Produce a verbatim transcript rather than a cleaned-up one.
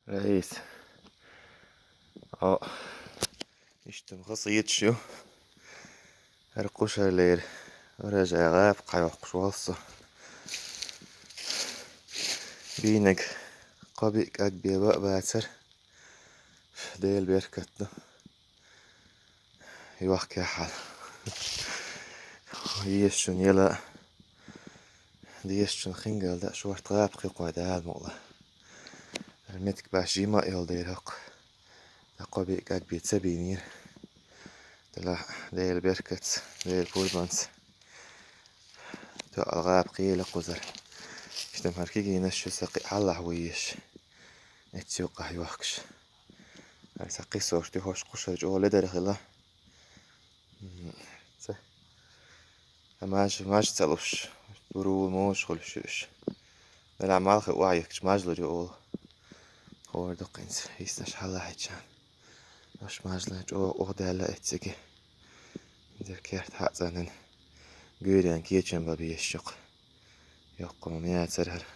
Раис. О, иштта хаза йиташ ю. ХӀара кхушарлера гаража гӀаба кхайоккхуш воллу со. Бийнарг кхо-биъ кӀаг бен ба а бацара. Дела беркат ду. Йохкехьа. Ешачун ела. Дешачун хингал да шорта гӀаба кхайкхой Дала мукъла. Меттиг баш жима а йолу дера хӀокху. Даккхо бен кӀаг бен ца бийнера. Дала Дела беркатца, Дела пурбанца. Тоьал гӀаба кхийла кхузара. Иштта хӀара кегийнаш шу са кхин хьаллахь вуьйш. Эццу юккъахь йохкуш. ХӀара са кхин сорш тӀе хӀорш кхушара чӀогӀа ледара хила. М, ца. Маж, маж ца луш. Дурула муш хуьлуш уьш. Дала малхе охьаехкаш маж лур ю олу. ХӀора дуккхинца, йиснаш хьалахьича. Ош мажлан чӀогӀа охьадаьлла эцциге. Дер керт хьацӀанан. Гуьйрен кечам бан беш чукху. Йоккха ма яцара хӀара.